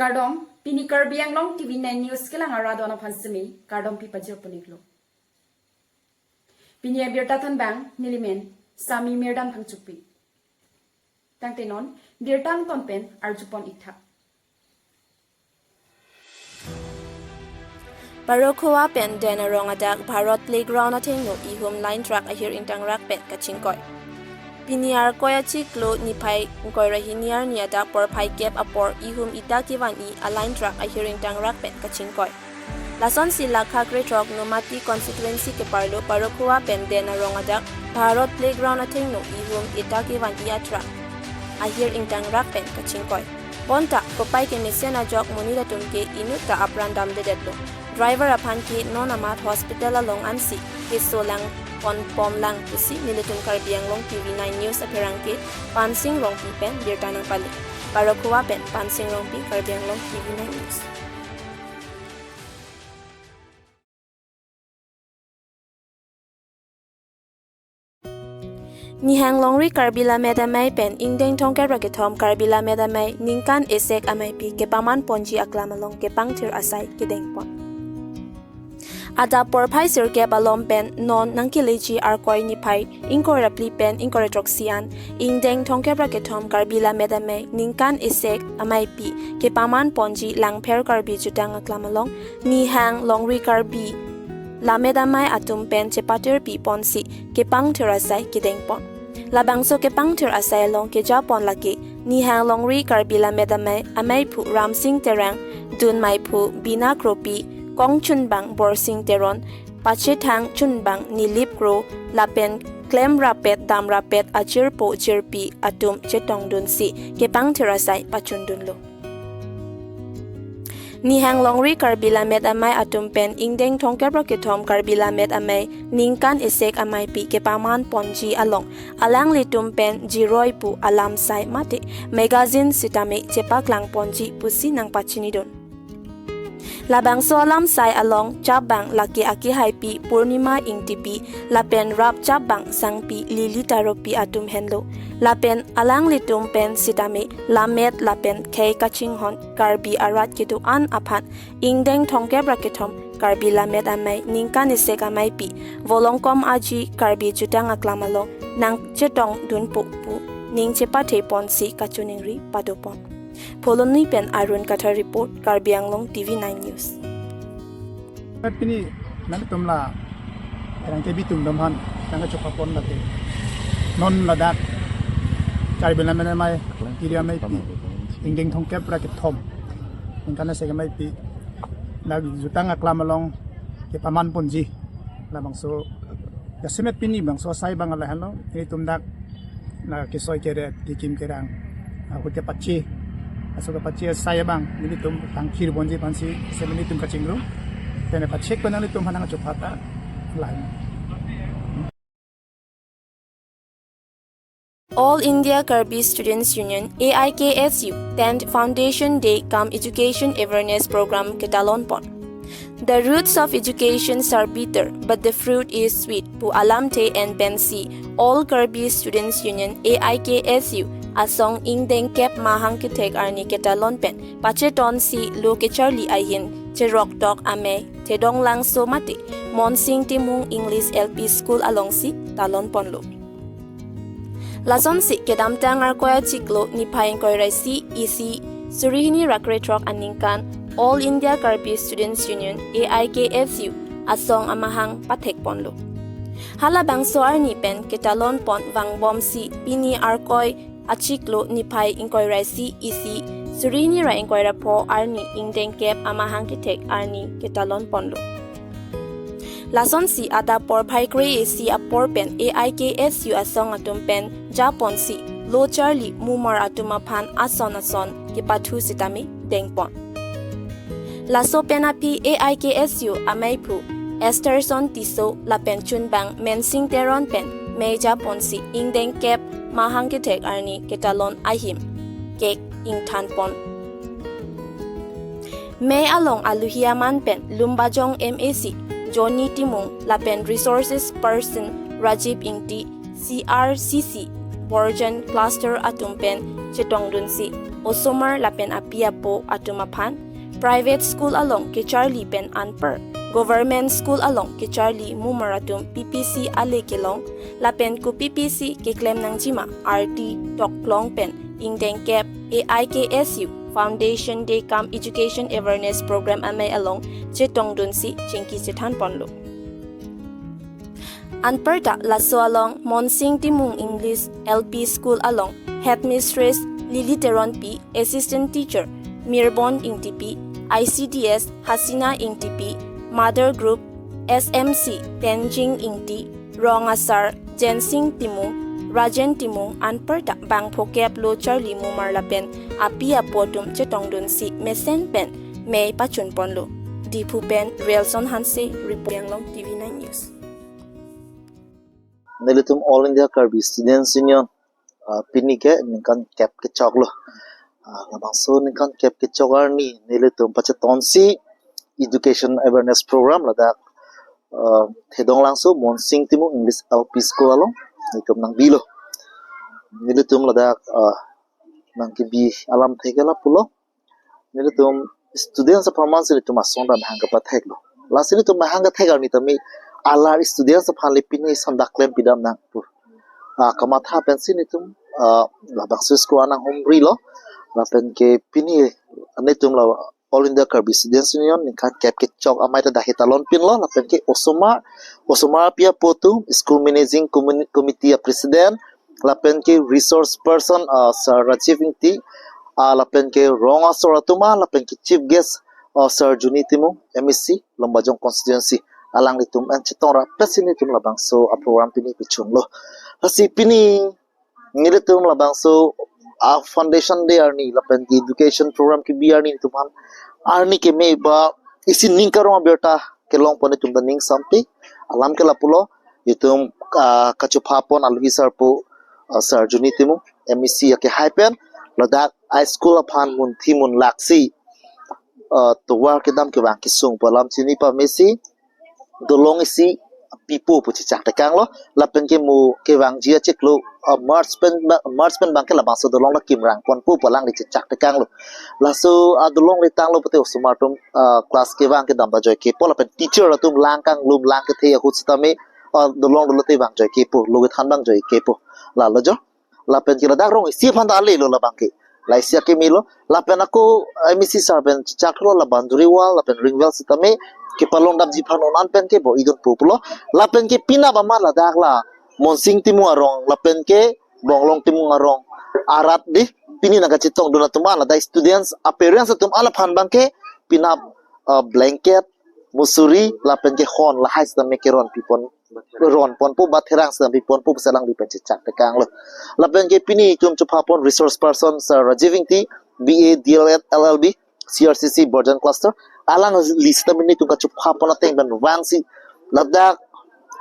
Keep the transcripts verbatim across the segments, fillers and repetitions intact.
Kardom, pini Karbi Anglong T V nine News kelang arat aphan semi kardom pi pajir puniklo. Pini abirta thanbang nelimen Sami Mirdam Phangchokpi. Tangte non birta angton pen arjupon iktha. Parokhowa pen Den Arong adak Bharat Playground athengno ihum line truck ahir ingtangrak pen kachingkoi. Pini Arkoi achiklo niphai ingkoi ra hini arni adap porphai kep apor ihum ita kevan-i a line truck ahir ingtangrak pen kachingkoi. Lasonsi lakha krethrok Nomati constituency keparlo Parokhowa pen Den Arong adak Bharat Playground athengno ihum ita kevan-i a truck ahir ingtangrak pen kachingkoi. Bonta kopai kemesen ajok monit atum ke inutta apran damdedetlo. Driver aphan ke non amat hospital along ansi keso lang ponpomlang pusi nelitum Karbi Anglong T V nine News apherangke Pansing Rongpi pen birta nangpale. Parokhowa pen Pansing Rongpi, Karbi Anglong T V nine News. Nihang longri Karbi Lammet Amei pen ingdeng thomkep ra kethom Karbi Lammet Amei ningkan esek ameipi kepaman ponji aklam along kepangthir asai kedengpon. Adap porphai sirkep alom pen non nangkeleji Arkoi niphai ingkoi ra phli pen ingkoi ra throksi an ingdeng thomkep ra kethom Karbi Lammet Amei ningkan esek ameipi kepaman ponji Langpher Karbi Jutang Aklam along Nihang longri Karbi Lammet Amei atum pen chepatirpi ponsi kepangthir asai kedengpon. Labangso kepangthir asai along kejapon lake Nihang longri Karbi Lammet Amei ameiphu Ramsing Terang, dunmeiphu Bina Kropi, kongchunbang Borsing Teron, pachethang chunbang Nilip Kro, lapen klemrapet damrapet ajirpo jirpi atum chetongdunsi kepangthir asai pachundunlo. Nihang longri Karbi Lammet Amei atum pen ingdeng thomkep ra kethom Karbi Lammet Amei ningkan esek ameipi kepaman ponji along alanglitum pen jiroi pu alamsai mate magazine sitame chepaklang ponji pusi nangpachinidun. Labangso alamsai along chapbang lake akehaipi Purnima Ingtipi lapen rap chapbang sangpi Lily Taropi atum henlo. Lapen alanglitum pen sitame lammet lapen khei kachinghon Karbi arat kedo-an aphan ingdeng thomkep ra kethom Karbi Lammet Amei ningkan esek ameipi Volongkom Aji Karbi Jutang Aklam along nangchetongdunpo pu ning chepathe ponsi kachiningri padopon. Phuloni pen Arun Kathar report, Karbi Anglong T V nine News. Pini nangtum la erang kebi atum dam aphan nangkachokpapon lake non ladak Karbi Lammet Amei iri ameipi ingdeng thomkep ra kethom ningkan esek ameipi dak Jutang Aklam along kepaman ponji labangso jasemet pini bangso asai abang lahelo, ilitum dak na kesoi keret, kekim kerang ahut kepache, aso kepache asai abang ilitum tangthir ponji aphansi semi ilitum kachingrum. Tene pachek pen ilitum aphan nangkachokpata lain. All India Karbi Students Union, A I K S U, tenth Foundation Day cum Education Awareness Program ketalonpon. The roots of education are bitter, but the fruit is sweet pu alamthe en pensi All Karbi Students Union, A I K S U, asong ingdeng kep mahang kethek arni ketalon pen pachetonsi lo kecharli ahin cheroktok amei Thedonglangso mate Monsing Timung English L P School alongsi talonponlo. Lasonsi kedamtang Arkoi achiklo niphai ingkoi ra isi, isi suri hini ra krethrok aningkan All India Karbi Students Union, A I K S U, asong amahang pathekponlo. Halabangso arni pen ketalonpon vangbomsi pini Arkoi achiklo niphai ingkoi ra isi, isi suri hini ra ingkoi ra pho arni ingdeng kep amahang kethek arni ketalonponlo. Lasonsi adap porphai kre-isi apor pen A I K S U asong atum pen japonsi lo charli mumar atum aphan ason ason kepathu sitame dengpon. Laso pen aphi A I K S U ameiphu Estherson Tisso lapen chunbang Mensing Teron pen mei japonsi ingdeng kep mahang kethek arni ketalon ahim kek ingthanpon. Mei along aluhi aman pen Lumbajong M A C Johnny Timung lapen Resources Person Rajiv Ingti, C R C C Borjan Cluster atum pen chetongdunsi osomar lapen api apo atum aphan, private school along kecharli pen anpar, government school along kecharli mumar atum P P C ale kelong, lapen ko P P C keklem nangjima arti toklong pen ingdeng kep A I K S U Foundation Day cum Education Awareness Program amei along chetongdunsi chingki chethan ponlo. Anparta laso along Monsing Timung English L P School along Headmistress Lily Teronpi, Assistant Teacher Mirbon Ingtipi, I C D S Hasina Ingtipi, Mother Group S M C Tenjing Ingti, Rong Asar Jensing Timung, Rajen Timung anparta bangphokep lo charli mumar lapen api apo atum chetongdunsi mesen pen mei pachun ponlo. Diphu pen Relson Hanse, reporting along T V nine News. Nelitum All India Karbi Students Union, ah, pini ke ningkan kep kechok lo. Ah, labangso ningkan kep kechok arni nelitum pachetonsi education awareness program ladak, ah, Thedonglangso Monsing Timung English L P School along nelitum nangbi lo. Nelitum ladak, ah, nangkebi alamthe ke lapulo. Nelitum students apharman si nelitum ason ra mahang kepathek lo. Lasi nelitum mahang kethek arni tame alar students aphan le pini son dak klem pidam nang pu, ah, kamatha pensi nelitum, ah, labangso school anang humri lo. Lapen ke pini nelitum la All India Karbi Students Union ningkan kep kechok amei ta dak hetalon pin lo. Lapen ke osomar, osomar api apo atum, school managing commu-, committee a president, lapen ke resource person, ah, Sir Rajiv Ingti, ah, lapen ke rong asor atum, ah, lapen ke chief guest, ah, Sir Juni Timung, M A C, Lumbajong constituency, alanglitum an chetong ra pensi nelitum labangso a program pini pachun lo. Lasi pini nelitum labangso a foundation day arni lapen ke education program kebi arni nelitum aphan arni keme ba isi ning karong abirta kelong pon nelitum ta ning sampi. Alam ke lapulo, itum, ah, kachupha pon aluhi sarpo, ah, Sir Juni Timung, M A C akehai pen ladak a school aphan munthi munlak si, ah, tovar kedam kevang kesung pu alam chini pame si dolong isi pipo pu chechak tekang lo. Lapen ke mo kevangji achiklo, ah, March pen ba-, March pen bangke labangso dolong la kimrang ponpo pu alangli chechak tekang lo. Laso, ah, dolong le tanglo pute osomar atum, ah, class kevang kedam ta joikepo lapen teacher atum lang kanglum lang kethe ahut sitame, ah, dolong dolo te vang joikepo, lo kethan vang joikepo. Lalo jo. Lapen ke ladak rong isi aphan ta ale lo labangke. La isi akeme lo. Lapen ako M A C sir pen chak lo la boundary wall lapen ring wall sitame kepalongdamji aphan non an pen ke bo idun pulo. Lapen ke pinap amat ladak la Monsing Timung arong lapen ke Bonglong Timung arong arat di pini nangkachetongdun atum an ladak students a parents atum an aphan bangke pinap, ah, blanket, musuri lapen ke hon lahai sitame keron pipon, ron ponpo, batherang sitame ponpo pu alangli pen chechak tekang lo. Lapen ke pini itum chupha pon resource person Sir Rajiv Ingti, B A, D L Ed, L L B, C R C C Borjan Cluster, alangli sitame nelitum kachupha pon ateng pen vangsi ladak,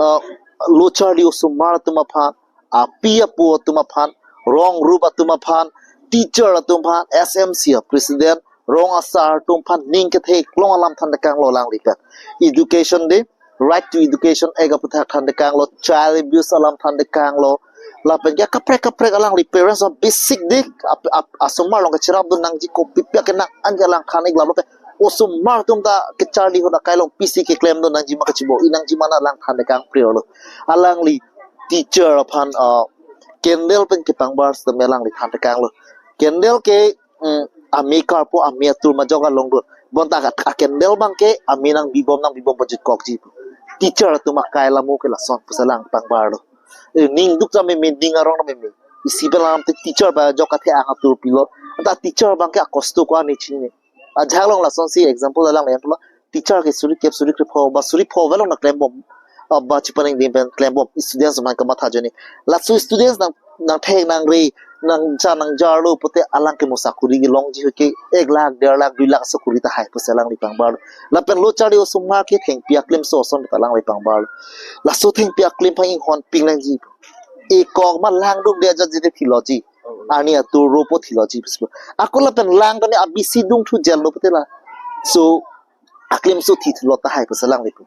ah, lo charli osomar atum aphan, api apo atum aphan, rong rup atum aphan, teacher atum aphan, S M C a president, rong asar atum aphan ning kethe kelong alam than tekang lo alangli pen. Education day, right to education act aputhak than tekang lo, child abuse alam than tekang lo. Lapen ke kaprek kaprek alangli parents a basic dik ap, ap, asomar along kacherapdun nangji kopi pia ke nang an ke alang than ik lalo pe. Osomar atum ta kecharli ahut akai along P C keklemdun nangji ma kachibo-i nangji ma na alang than tekang prio lo. Alangli teacher aphan, ah, candle pen kepangbar sitame alangli than tekang lo. Candle ke, mm, ame karpo, ame atur majok along do. Bonta a, a candle bangke ame nangbibom nangbibom bajut kokji. Teacher atum akai lamo ke lason pu alang pangbar lo. Eh, ning duk ta meme, ning arong ta meme. Isi belam te teacher ba jok kathe ang atur pilo. Anta teacher bangke akosto ko ani chini. Ajak along lasonsi example alang le pulo. Teacher ke suri kep suri krepho ba suri pho velong na klembom. Ah, ba chipaning dim pen klembom students man kamatha joni. Laso students nang, nangthek nangre, nangja nangjarlo pute alang ke mo sakuri kelongji ke ek lakh, der lakh, dui lakh sakuri tahai pu alangli pangbar. Lapen lo charli osomar ke thengpi aklimso ason pu alangli pangbar. Laso thengpi aklim aphan inghon ping nangji. Ekok ma langduk dia jat jete theology. Ani atur ropo theology bispo. Ako lapen lang kani abisi dungthu jel lo pute la. So aklimso thi thilo tahai pu alangli pu.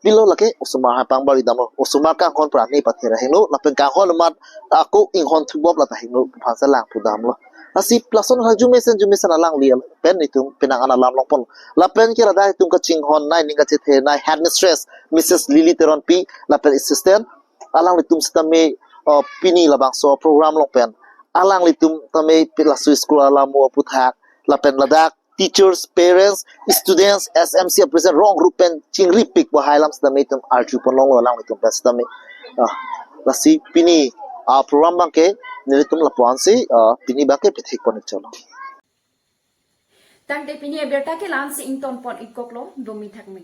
Pilo lake osomar ha pangbar idam lo. Osomar kanghon prani pathe ra hingno. Lapen kanghon amat ako inghon thubop la ta hingno pu alang pu damlo. Lasi lason ha jumesen jumesen alangli pen itum penang an alam longpon. Lapen ke ladak itum kachinghon nai, ning kachethe nai, headmistress Mrs Lily Teronpi, lapen assistant, alanglitum sitame, uh, pini labangso program along pen alanglitum tame pi laso school alam aputhak, lapen ladak teachers, parents, students, S M C a present, rong group pen chingripik bahai alam sitame itum arjupon longlo alanglitum pen sitame. Ah, lasi pini, ah, program abangke nelitum lapu-an si, ah, pini abangke pethekpon ik cholo. Tangte pini abirta ke la-an si ingtonpon ik koklo, domi thakme.